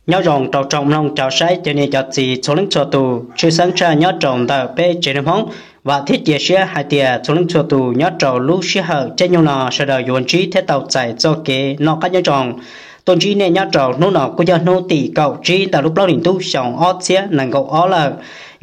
Nyob zoo rau tsoom mloog cov saib cov niam cov txiv txhua leej txhua tus, tshwj xeeb tshaj nyob rau ntawm peb tsev neeg Hmoob. Vam thiab cia siab hais tias txhua leej txhua tus nyob rau lub sij hawm caij nyoog no sawv daws yuav ntsib thiab tau txais txoj kev noj qab nyob zoo. Tuaj ntsib nej nyob rau hnub no kuj yog hnub tim kaum tsib ntawm lub plaub hlis ntuj xyoo ob txhiab nees nkaum ob lawm.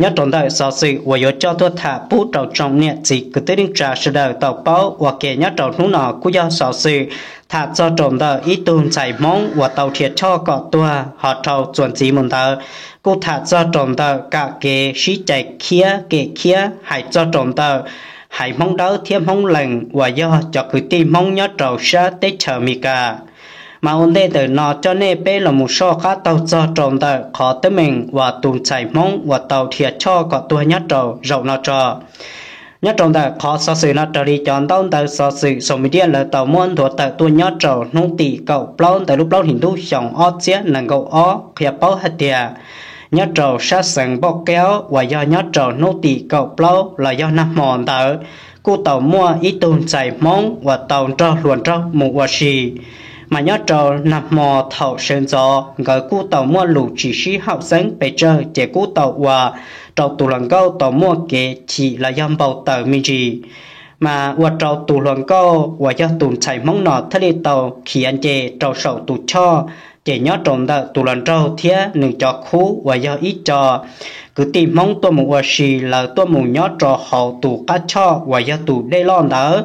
Nyob rau ntawm xov xwm uas yuav coj tuaj tham pub rau tsoom niam txiv kwv tij neej tsa sawv daws tau paub ua ke nyob rau hnub no kuj yog xov xwm tham txog rau ntawm ib tug ntxhais Hmoob uas tau dhia choj kom tuag ho dhau txuas ntxiv mus ntawd, kuj tham txog rau ntawm kam kev sib cais khiab kem khiab hais txog rau ntawm haiv Hmoob Dawb thiab Hmoob Lees uas yog cov kwv tij Hmoob nyob rau sab teb chaws Amelikas. Mas ua ntej ntawm no coj nej peb los mus soj qab taug txog rau ntawm qhov teeb meem uas tus ntxhais Hmoob uas tau dhia choj kom tuag nyob rau zaum no tso. Nyob rau ntawm qhov xov xwm no raws li cov ntaub ntawv xov xwm social media lawv tau muab nthuav tawm tuaj nyob rau hnub tim kaum plaub ntawm lub plaub hlis ntuj xyoo ob txhiab nees nkaum ob qhia paub hais tias nyob rau sab xeev Npauj Kaub uas yog nyob rau hnub tim kaum plaub los yog nag hmo ntawd kuj tau muaj ib tug ntxhais Hmoob uas tau nrog hluas nraug mus ua si. Mas nyob rau nag hmo thaum sawv ntxov nkawd kuj tau muaj lus tsis sib haum xeeb pes tsawg ces kuj tau ua rau tus hluas nkauj tau muaj kev chim los yog npau taws me ntsis. Mas ua rau tus hluas nkauj uas yog tus ntxhais Hmoob no thiaj li tau khiav nce rau saum tus choj, ces nyob rau ntawm tus hluas nraug thiab nws cov khub uas yog ib co kwv tij Hmoob tuaj mus ua si lawv tuaj mus nyob rau hauv tus qab choj uas yog tus dej loj ntawd.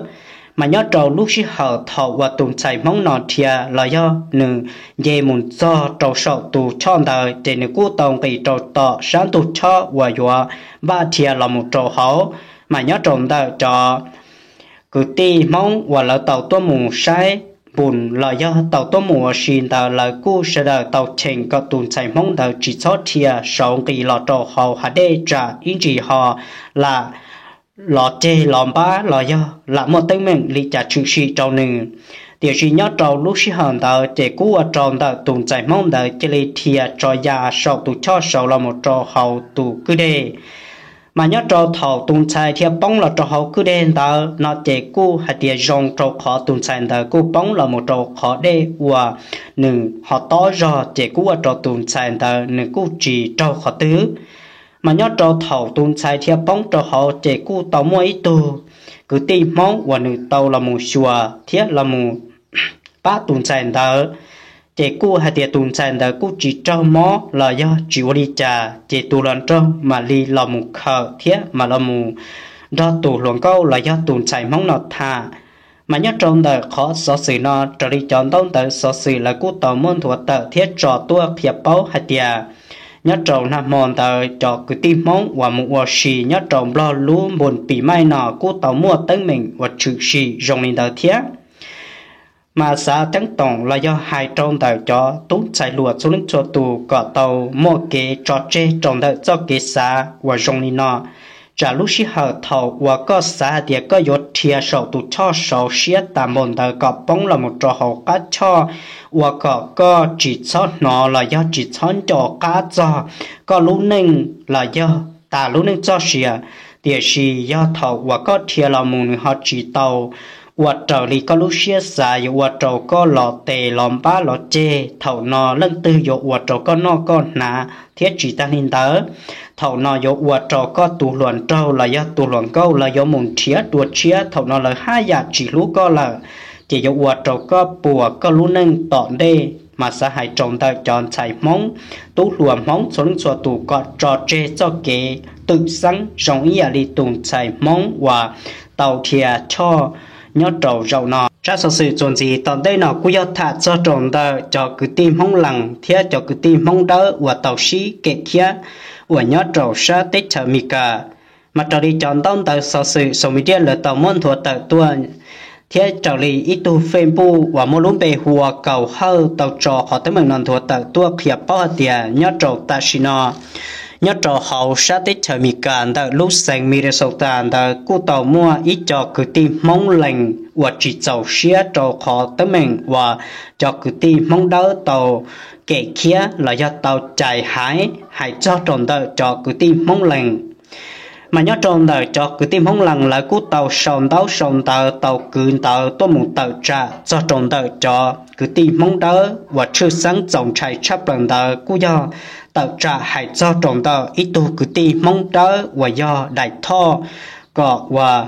Mas nyob rau lub sij hawm thaum uas tus ntxhais Hmoob no dhia los yog nws nce mus txog rau saum tus choj ntawd ces nws kuj tau nqis rau tom sab ntug choj uas yuav npaj dhia los mus rau hauv. Mas nyob rau ntawm cov kwv tij Hmoob uas lawv tau tuaj mus saib npus los yog tau tuaj mus ua si ntawd lawv kuj sawv daws tau cheem kom tus ntxhais Hmoob ntawd tsis txhob dhia saud nqis los rau hauv hav dej tsam ib ntsis ho lam los ceg los npab los yog lam muaj teeb meem li cas tshwm sim rau nws. Tiam sis nyob rau lub sij hawm ntawd ces kuj ua rau ntawm tus ntxhais Hmoob ntawd cia li dhia tso ya saum tus choj saud los mus rau hauv tus kwj deg. Mas nyob rau thaum tus ntxhais dhia poob los rau hauv kwj deg ntawd no ces kuj hais tias zoo rau qhov tus ntxhais ntawd kuj poob los mus rau qhov dej uas nws ho tob zog ces kuj ua rau tus ntxhais ntawd nws kuj tsis raug qhov twg. Mas nyob rau thaum tus ntxhais dhia poob rau hauv ces kuj tau muaj ib tug kwv tij Hmoob uas nws tau los mus xyuas thiab los mus pab tus ntxhais ntawd, ces kuj hais tias tus ntxhais ntawd kuj tsis raug mob los yog tsis ua li cas ces tus hluas nraug mam li los mus khawm thiab mam los mus nrog tus hluas nkauj los yog tus ntxhais Hmoob no tham. Mas nyob rau ntawm qhov xov xwm no raws li cov ntaub ntawv xov xwm lawv kuj tau muab nthuav tawm thiab tso tuaj qhia paub hais tias nyob rau nag hmo ntawd cov kwv tij Hmoob uas mus ua si nyob rau Nplog lub npus pis maij no kuj tau muaj teeb meem uas tshwm sim zoo li ntawd thiab. Mas xav teeb toom los yog hais rau ntawm cov tub ntxhais hluas txhua leej txhua tus kom tau muaj kev tso tseg rau ntawm txoj kev xav uas zoo li no. Tsam lub sij hawm thaum uas koj xav hais tias koj yuav dhia saum tus choj saud siab tas npaum ntawd kom poob los mus rau hauv qab choj, ua kom koj tsis txhob hnov los yog tsis txhob nco qab txog koj lub neej los yog tas lub neej txoj sia. Tiam sis yog thaum uas koj dhia los mus nws ho tsis tau ua raws li koj lub siab xav, yuav ua rau koj los tes los npab los ceg, thaum no leej twg yuav ua rau koj noj koj hnav thiab tsis tag li ntawd, thaum no yuav ua rau koj tus hluas nraug los yog tus hluas nkauj lawv yuav mus nrhiav dua tshiab, thaum no lawv haj yam tsis hlub koj lawm, ces yuav ua rau koj puas koj lub neej tom ntej. Mas xav hais rau ntawm cov ntxhais Hmoob, tub hluas Hmoob txhua leej txhua tus kom tso tseg txoj kev twm xeeb zoo ib yam li tus ntxhais Hmoob uas tau dhia choj nyob rau zaum no. Tsab xov xwm txuas ntxiv tom ntej no kuj yog tham txog rau ntawm cov kwv tij Hmoob Lees thiab cov kwv tij Hmoob Dawb uas tau sib kem khiab uas nyob rau sab teb chaws Amelikas. Mas raws li cov ntaub ntawv xov xwm social media lawv tau muab nthuav tawm tuaj thiab raws li ib tug Facebook uas muaj lub npe hu ua Kaus Hawj tau tso qhov teeb meem no nthuav tawm tuaj qhia paub hais tias nyob rau tam sim no, nyob rau hauv sab teb chaws Amelikas ntawm lub xeev Minnesota ntawd kuj tau muaj ib co kwv tij Hmoob Lees uas tsis txaus siab rau qhov teeb meem uas cov kwv tij Hmoob Dawb tau kem khiab los yog tau cais haiv hais txog rau ntawm cov kwv tij Hmoob Lees. Mas nyob rau ntawm cov kwv tij Hmoob Lees lawv kuj tau sau ntaub sau ntawv tau kwv ntawv tuaj mus tawm tsam txog rau ntawm cov kwv tij Hmoob Dawb uas tshwj xeeb txaus ntshai tshaj plaws ntawd kuj yog tawm tsam hais txog rau ntawm ib tug kwv tij Hmoob Dawb uas yog Dais Thoj, kom uas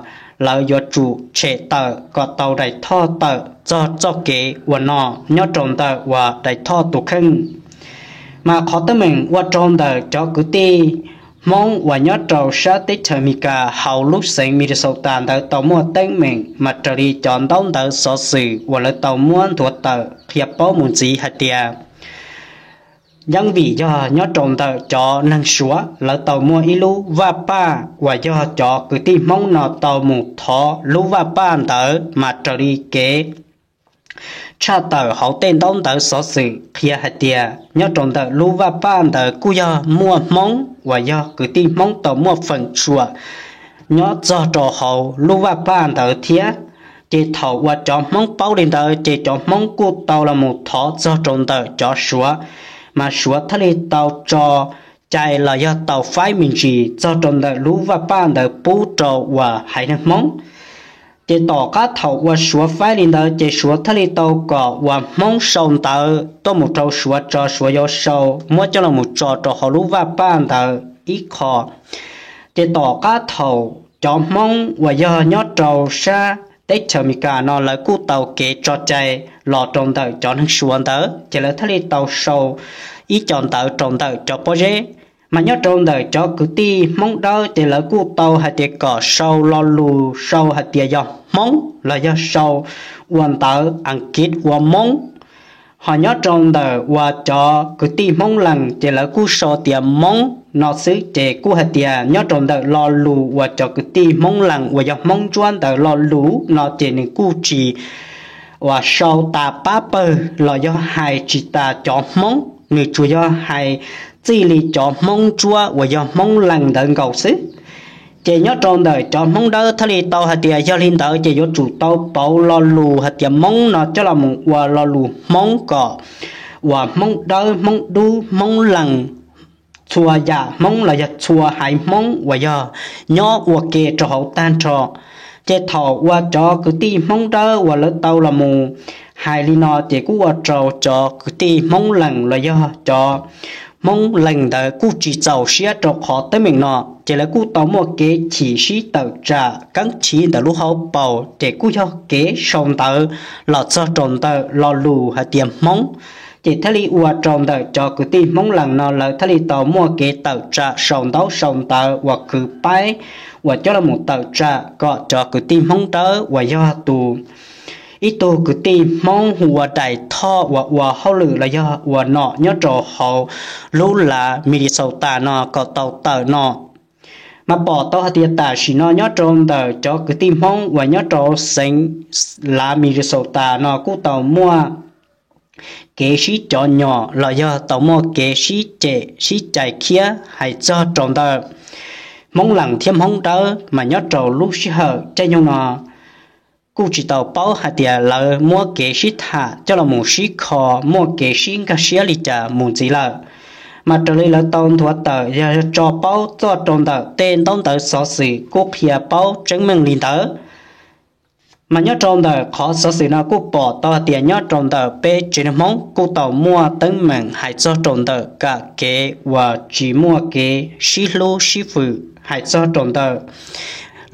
lawv yuav tsum tshem tawm kom tau Dais Thoj tawm txog txoj kev uas no nyob rau ntawm uas Dais Thoj tus kheej. Mas qhov teeb meem ua rau ntawm cov kwv tij Hmoob uas nyob rau sab teb chaws Amelikas hauv lub xeev Minnesota ntawd tau muaj teeb meem mas raws li cov ntaub ntawv xov xwm uas lawv tau muab nthuav tawm qhia paub mus ntxiv hais tias yeeb vim yog nyob rau ntawm cov neeg Suav lawv tau muaj ib lub vaj paj uas yog cov kwv tij Hmoob no tau mus thov lub vaj paj ntawd mas raws li kev tshaj tawm hauv tej ntaub ntawv xov xwm qhia hais tias nyob rau ntawm lub vaj paj ntawd kuj yog muaj Hmoob uas yog kwv tij Hmoob tau muaj feem tshuam nyob txog rau hauv lub vaj paj ntawd thiab. Ces thaum uas cov Hmoob paub li ntawd ces cov Hmoob kuj tau los mus thov txog rau ntawm cov Suav, mas Suav thiaj li tau tso cai los yog tau faib me ntsis txog rau ntawm lub vaj paj ntawd pub rau uas haiv neeg Hmoob. Ces tom qab thaum uas Suav faib li ntawd ces Suav thiaj li tau kom uas Hmoob sau ntawv tuaj mus rau Suav tso Suav yuav sau muab coj los mus tso rau hauv lub vaj paj ntawd ib qho. Ces tom qab thaum cov Hmoob uas yog nyob rau sab teb chaws Amelikas no lawv kuj tau kev tso cai los rau ntawm cov neeg Suav ntawd ces lawv thiaj li tau sau ib co ntawv rau ntawm cov pob zeb. Mas nyob rau ntawm cov kwv tij Hmoob Dawb ces lawv kuj tau hais tias kom sau lo lus sau hais tias yog Hmoob los yog sau ua ntawv Askiv ua Moob. Ho nyob rau ntawm uas cov kwv tij Hmoob Lees ces lawv kuj sau tias Moob no xwb ces kuj hais tias nyob rau ntawm lo lus uas cov kwv tij Hmoob Lees uas yog Hmoob Ntsuab ntawd lo lus no ces nws kuj tsis uas sau tas pab pawg los yog hais tsis tas cov Hmoob, nws tsuas yog hais txij li cov Hmoob Ntsuab uas yog Hmoob Lees ntawd nkaus xwb. Ces nyob rau ntawm cov Hmoob Dawb thiaj li tau hais tias yog li ntawd ces yuav tsum tau pauv lo lus hais tias Moob no coj los mus ua lo lus Hmoob kom uas Hmoob Dawb, Hmoob Dub, Hmoob Lees, txhua yam Hmoob los yog txhua haiv Hmoob uas yog nyob ua ke rau hauv tag nrho. Ces thaum uas cov kwv tij Hmoob Dawb uas lawv tau los mus hais li no ces kuj ua rau cov kwv tij Hmoob Lees los yog cov Hmoob Lees ntawd kuj tsis txaus siab rau qhov teeb meem no, ces lawv kuj tau muaj kev chim sib tawm tsam keeb chiv ntawm lub hauv paus, ces kuj yog kev sau ntawv los txog rau ntawm lo lus hais tias Hmoob. Ces thiaj li ua rau ntawm cov kwv tij Hmoob Lees no lawv thiaj li tau muaj kev tawm tsam sau ntaub sau ntawv uas khwv paib uas coj los mus tawm tsam kom cov kwv tij Hmoob Dawb uas yog tus ib tug kwv tij Hmoob hu ua Dais Thoj uas ua hauj lwm los yog ua nom nyob rau hauv lub lav Minnesota no kom tau tawm no. Mas pom tau hais tias tam sim no nyob rau ntawm cov kwv tij Hmoob uas nyob rau xeev lav Minnesota no kuj tau muaj kev sib cov nyom los yog tau muaj kev sib cem sib cais khiab hais txog rau ntawm Hmoob Lees thiab Hmoob Dawb, mas nyob rau lub sij hawm caij nyoog no kuj tsis tau paub hais tias lawv muab kev sib tham coj los mus sib kho, muaj kev sib nkag siab li cas mus ntxiv lawm. Mas raws li lawv tau nthuav tawm yog tso paub txog rau ntawm tej ntaub ntawv xov xwm kuj qhia paub tseeb meej li ntawd. Mas nyob rau ntawm qhov xov xwm no kuj pom tau hais tias nyob rau ntawm peb tsev neeg Hmoob kuj tau muaj teeb meem hais txog rau ntawm kam kev uas tsis muaj kev sib hlub sib fwm hais txog rau ntawm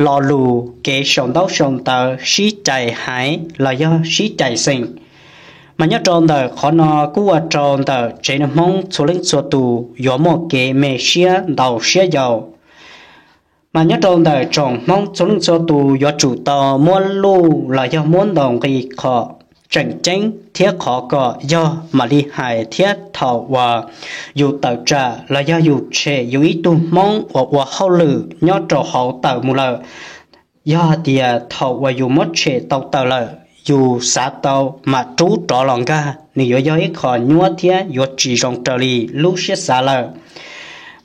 lo lus kev sau ntaub sau ntawv sib cais haiv los yog sib cais xeem. Mas nyob rau ntawm qhov no kuj ua rau ntawm tsev neeg Hmoob txhua leej txhua tus yuav muaj kev me siab ntau siab yau. Mas nyob rau ntawm tsoom Hmoob txhua leej txhua tus yuav tsum tau muab luj los yog muab ntaus nqi qhov tseem ceeb thiab qhov kom yog mam li hais thiab thaum uas yus tawm tsam los yog yus tshem yus ib tug Hmoob uas ua hauj lwm nyob rau hauv tawm mus lawm, yog hais tias thaum uas yus muab tshem tau tawm lawm, yus xav tau mam rub rov los nkag, nws yuav yog ib qho nyuab thiab yuav tsis zoo raws li lub siab xav lawm.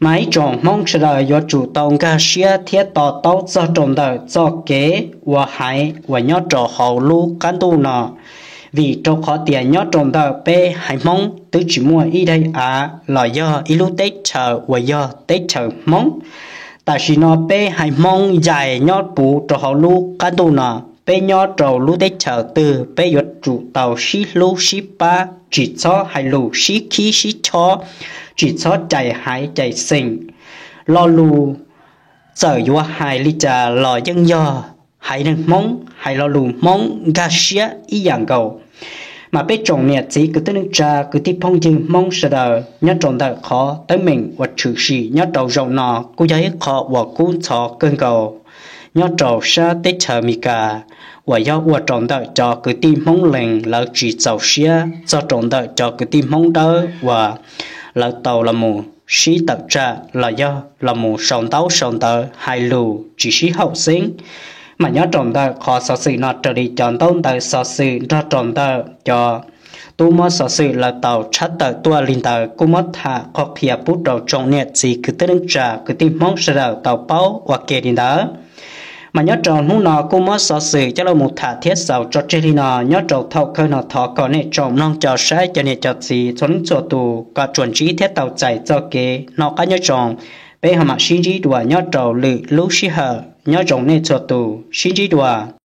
Mas ib tsoom Hmoob sawv daws yuav tsum tau nkag siab thiab to taub txog rau ntawm txoj kev ua haiv uas nyob rau hauv lub qab ntuj no, vim rau qhov tias nyob rau ntawm peb haiv Hmoob twb tsis muaj ib daim av los yog ib lub teb chaws uas yog teb chaws Hmoob. Tam sim no peb haiv Hmoob yais nyob puv rau hauv lub qab ntuj no, peb nyob rau lub teb chaws twg peb yuav tsum tau sib hlub sib pab, tsis txhob hais lus sib khib sib chob, tsis txhob cais haiv cais xeem. Lo lus txawm yuav hais li cas los yeej yog haiv neeg Hmoob, hais lo lus Hmoob nkag siab ib yam nkaus. Mas peb tsoom niam txiv kwv tij neej tsa kwv tij phooj ywg Hmoob sawv daws nyob rau ntawm qhov teeb meem uas tshwm sim nyob rau zaum no kuj yog ib qho uas kub ntxhov kawg nkaus nyob rau sab teb chaws Amelikas, uas yog ua rau ntawm cov kwv tij Hmoob Lees lawv tsis txaus siab txog rau ntawm cov kwv tij Hmoob Dawb uas lawv tau los mus sib tawm tsam los yog los mus sau ntaub sau ntawv hais lus tsis sib haum xeeb. Mas nyob rau ntawm qhov xov xwm no raws li cov ntaub ntawv xov xwm nrog rau ntawm cov tub muab xov xwm lawv tau tshaj tawm tuaj li ntawd kuj muab tham qhov qhia pub rau tsoom niam txiv kwv tij neej tsa kwv tij Hmoob sawv daws tau paub ua ke li ntawd. Mas nyob rau hnub no kuj muab xov xwm coj los mus tham thiab xaus tso tseg li no. Nyob rau thaum kawg no thov kom nej tsoom mloog cov saib cov niam cov txiv txhua leej txhua tus kom tsuas ntsib thiab tau txais txoj kev noj qab nyob zoo. Peb ho mam sib ntsib dua nyob rau lwm lub sij hawm. Nyob zoo nej txhua tus, sib ntsib dua.